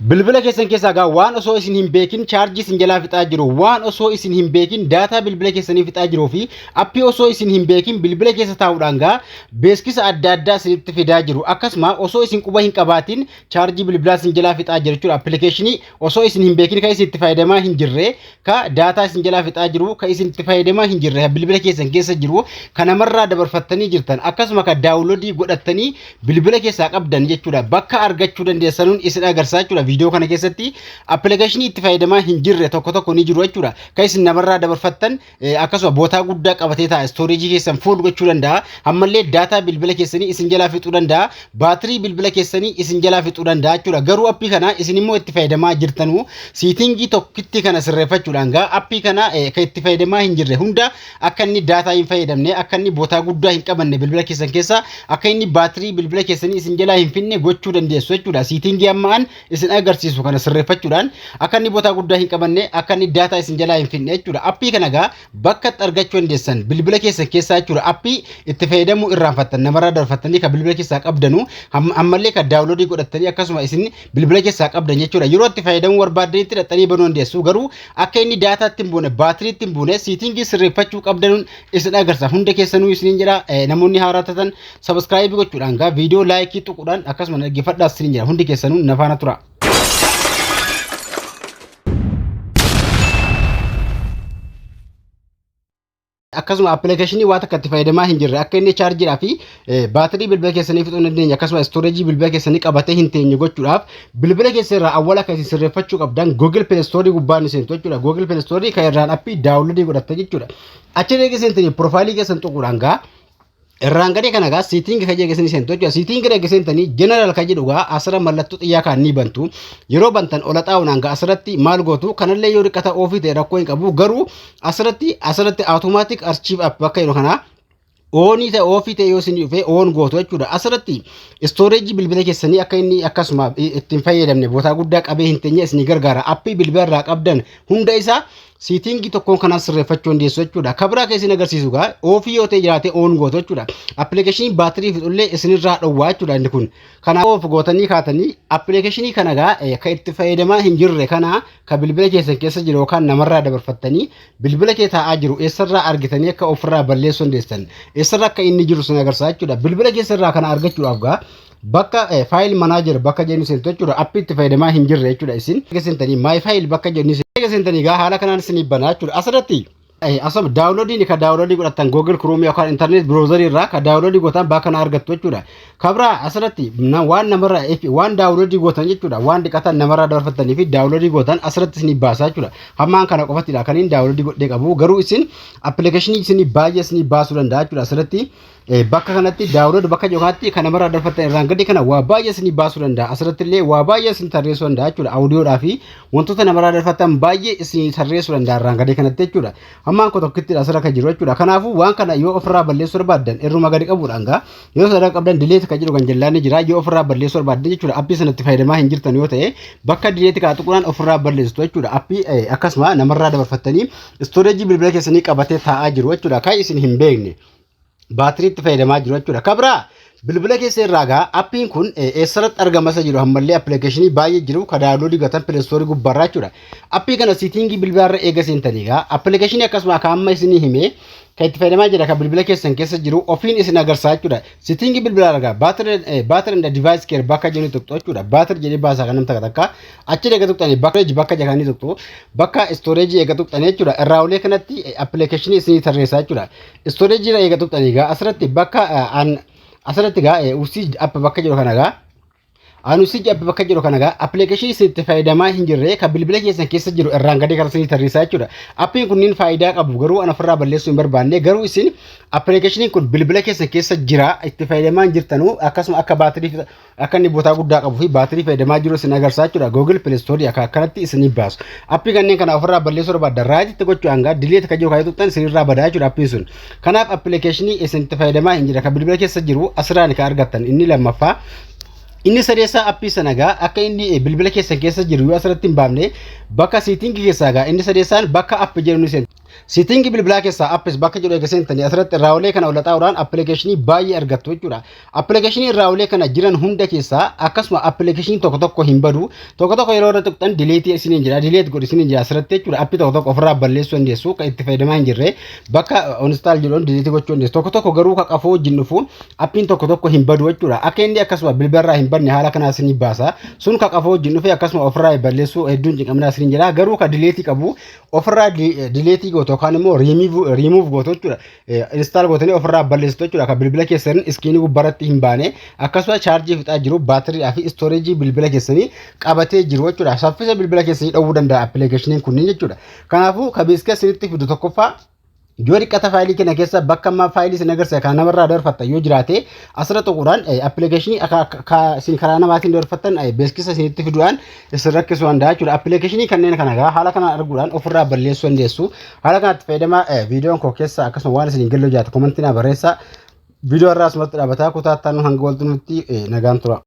Bilbila keessan keessaa gaa waan osoo isin hin beekin chaarjii isin jalaa fixaa jiru, waan osoo isin hin beekin daataa bilbila keessanii fixaa jiruu fi appii osoo isin hin beekin bilbila keessa taa'uudhaan gaa beeksisa adda addaa isinitti fidaa jiru. Akkasuma osoo isin quba hin qabaatin chaarjii bilbilaa isin jalaa fixaa jiru jechuudha. Appilikeeshinii osoo isin hin beekin kan isin itti fayyadamaa hin jirre, ka daataa isin jalaa fixaa jiru, ka isin itti fayyadamaa hin jirre, bilbila keessan keessa jiru, kan namarraa dabarfattanii jirtan, akkasuma ka daawunloodii godhattanii bilbila keessaa qabdan jechuudha. Bakka argachuu dandeessanuun isin agarsiisa jechuudha. Viidiyoo kana keessatti appilikeeshinii itti fayyadamaa hin jirre tokko tokko ni jiru jechuudha. Kan isin namarraa dabarfattan, akkasuma bootaa guddaa qabatee ta'a. Istooreejii keessan fuul gochuu danda'a. Ammallee daataa bilbila keessanii isin jalaa fixuu danda'a. Baatirii bilbila keessanii isin jalaa fixuu danda'a jechuudha. Garuu appii kana isin immoo itti fayyadamaa jirtanuu siitingii tokkitti kana sirreeffachuudhaan gaa appii kana kan itti fayyadamaa hin jirre hunda akka inni daataa hin fayyadamne, akka inni bootaa guddaa hin qabanne bilbila keessan keessa, akka inni baatirii bilbila keessanii isin jalaa hin finne gochuu dandeessu jechuudha. Siitingii amma an isin agarsiisu kana sirreeffachuudhaan akka inni bootaa guddaa hin qabanne, akka inni daataa isin jalaa hin finne jechuudha. Appii kana gaa bakka itti argachuu dandeessan bilbila keessan keessaa jechuudha. Appii itti fayyadamuu irraanfattan, namarraa darfattanii kan bilbila keessaa qabdanu, ammallee kan daawunloodii godhattanii akkasuma isin bilbila keessaa qabdan jechuudha. Yeroo itti fayyadamuu barbaaddanitti dhaqxanii banuu dandeessu. Garuu akka inni daataatti hin buune, baatiriitti hin buune siitingii sirreeffachuu qabdanuun isin agarsiisa. Hunda keessanuu isiniin jedha, namoonni haaraa taatan sabiskiraayibii gochuudhaan gaa viidiyoo laayikii tuquudhaan akkasuma dhaggeeffadhaas isiniin jedha. Hundi keessanuu na faana tura. Akkasuma appilikeeshinii waa takka itti fayyadamaa hin jirre akka inni chaarjiidhaa fi baatirii bilbila keessanii fixuu hin dandeenye, akkasuma istoorejii bilbila keessanii qabatee hin teenye gochuudhaaf bilbila keessa irraa awwala akka isin sirreeffachuu qabdan Google Play Store gubbaa ni seentu jechuudha. Google Play Store kan irraan appii daawunloodii godhatta jechuudha. Achi erga seentanii piroofaayilii keessan tuquudhaan gaa irraan gadee kana gaa siitingi kan jedhu seentu jechuudha. Siitingi erga seentanii jeneraal kan jedhu gaa asirra mallattoo xiyyaa kan ni bantu. Yeroo bantan ola xaa'uunaan gaa asirratti maal gootu? Kanallee yoo dhiqata oofii ta'e rakkoo hin qabu, garuu asirratti automaatik archive app bakka jedhu kana oonii ta'e oofii ta'e yoo isin dhufe oon gootu jechuudha. Asirratti istooreejii bilbila keessanii akka inni akkasuma ittiin fayyadamne, bootaa guddaa qabee hin teenye isin gargaara. Appii bilbila irraa qabdan hunda isaa siitingii tokkoon kanaan sirreeffachuu dandeessu jechuudha. Kabiraa kan isin agarsiisu gaa oofii yoo ta'e jiraate oon gootu jechuudha. Appilikeeshinii baatirii fixullee isinirraa dhowwaa jechuudha inni kun. Kanaaf oof gootanii kaatanii appilikeeshinii kana gaa kan itti fayyadamaa hin jirre kana kan bilbila keessan keessa jiru yookaan namarraa dabarfattanii bilbila kee taa'aa jiru eessarraa argitanii akka ofirraa balleessuu dandeessan, eessarra akka inni jiru sin agarsiisa jechuudha. Bilbila keessarraa kana argachuudhaaf gaa bakka faayil manaajer bakka jennu seentu jechuudha. Appii itti fayyadamaa hin jirre jechuudha isin. Seentanii maay faayil bakka jennu seentanii gaa haala kanaan isinii banaa jechuudha. Asirratti asuma daawunloodiin kan daawunloodii godhattan Google Chrome yookaan internet browser irraa kan daawunloodii gootan bakka kana argattu jechuudha. Kabraa asirratti waan namarraa waan daawunloodii gootan jechuudha. Waan dhiqatan namarraa dabarfattanii fi daawunloodii gootan asirratti isinii baasaa jechuudha. Hammaan kana qofattidha kan inni daawunloodii godhee qabu, garuu isin appilikeeshinii isinii baay'ee isinii baasuu danda'a jechuudha. Asirratti bakka kanatti daawunlood bakka jiru kanatti kan namarraa dabarfattan irraan gadi kana waa baay'ee isinii baasuu danda'a. Asirratti illee waa baay'ee isin tarreessuu danda'a jechuudha. Audiyoodhaa fi wantoota namarraa dabarfattan baay'ee isinii tarreessuu danda'a irraan gadi kanatti jechuudha. Hammaan kun tokkitti asirra kan jiru jechuudha. Kanaafuu waan kana yoo ofirraa balleessuu barbaaddan irruma gadi qabuudhaan gaa yoo sadarkaa qabdan dileet kan jedhu kan jallaan ni jira. Yoo ofirraa balleessuu barbaaddan jechuudha. Appii sanatti fayyadamaa hin jirtan yoo ta'e bakka dileet kana tuquudhaan ofirraa balleessitu jechuudha. Appii akkasuma namarraa dabarfattanii istooreejii bilbila keessanii qabatee taa'aa jiru jechuudha. Kan isin hin beekne baatiriitti fayyadamaa jiru jechuudha. Kabraa bilbila keessa irraa gaa appiin kun eessarratti argama isa jiru, ammallee appilikeeshinii baay'ee jiru kan daawunloodii gootan Play Store gubbaarraa jechuudha. Appii kana siitingii bilbilaarra eega seentanii gaa appilikeeshinii akkasuma akka amma isinii hime kan itti fayyadamaa jira kan bilbila keessan keessa jiru ofiin isin agarsiisa jechuudha. Siitingii bilbilaarra gaa battery and device care bakka jennu tuqxu jechuudha. Battery jedhee baasaa kan namta takka achi eega tuqxanii bakka bakka jedhanii tuqxu, bakka istooreejii eega tuqxanii jechuudha. Irraa olee kanatti appilikeeshinii isinii tarreessaa jechuudha. Istooreejii irra eega tuqxanii gaa asirratti bakka an asirratti gaa usage app bakka jedhu kana gaa unused app bakka jedhu kana gaa appilikeeshinii isin itti fayyadamaa hin jirre kan bilbila keessan keessa jiru irraan gadee kana isinii tarreessaa jechuudha. Appiin kunniin faayidaa qabu, garuu an ofirraa balleessuu hin barbaanne. Garuu isin appilikeeshiniin kun bilbila keessan keessa jira, itti fayyadamaa hin jirtanuu, akkasuma akka baatirii akka inni bootaa guddaa qabuu fi baatirii fayyadamaa jiru isin agarsiisa jechuudha. Google Play Store akka akkanatti isinii baasu. Appii kanneen kana ofirraa balleessuu barbaaddan raayititti gochuudhaan gaa delete kan jiru kan tuqxan isinirraa badaa jechuudha appiin sun. Kanaaf appilikeeshinii isin itti fayyadamaa hin jirre kan bilbila keessa jiru asirraan kan argattan inni lammaffaa. Inni sadeessaa appii sana gaa akka inni bilbila keessan keessa jiru yoo asirratti hin baafne bakka siitingii keessaa gaa inni sadeessaan bakka app jedhu ni seentu. Setting bilbilaa keessaa apps bakka jedhu eega seentanii, asirratti irraawwalee kana ol xaa'uudhaan appilikeeshinii baay'ee argattu jechuudha. Appilikeeshinii irraawwalee kana jiran hunda keessaa akkasuma appilikeeshinii tokko tokko hin badu. Tokko tokko yeroo irra tuqxan delete isiniin jira. Delete godhi isiniin jira asirratti jechuudha. Appii tokko tokko ofirraa balleessuu dandeessu, kan itti fayyadamaa hin jirre bakka uninstall jedhuun delete gochuu dandeessu. Tokko tokko garuu ka qafoo wajjin dhufu appiin tokko tokko hin badu jechuudha. Akka inni akkasuma bilbilarraa hin badne haala kanaa isinii baasa. Sun ka qafoo wajjin dhufe akkasuma ofirraa balleessuu hedduun cinqamnaa isiniin jira. Garuu ka delete qabu ofirraa delete gootu yookaan immoo riimuuf gootu jechuudha. Install gootanii ofirraa balleessitu jechuudha. Kan bilbila keessan screen gubbaratti hin baane, akkasuma chaarjii fixaa jiru, baatiriidhaa fi storage bilbila keessanii qabatee jiru jechuudha. Saffisa bilbila keessanii dhowwuu danda'a appilikeeshiniin kunniin jechuudha. Kanaafuu ka beeksisa isinitti fidu tokkoffaa, yoo dhiqqata faayilii kana keessa bakka ammaa faayilii isin agarsiisa kan namarraa dabarfattan yoo jiraate, asirra tuquudhaan appilikeeshinii isin karaa namaatiin dabarfattan beeksisa isinitti fiduudhaan isin rakkisuu danda'a jechuudha. Appilikeeshinii kanneen kana egaa haala kanaan arguudhaan ofirraa balleessuu dandeessu. Haala kanatti fayyadamaa. Viidiyoon koo keessa akkasuma waan isin hin galle jiraate comment naa barreessaa. Viidiyoo irraa asumatti dhaabataa, kutaa itti aanu hanga waltu nutti nagaan tura.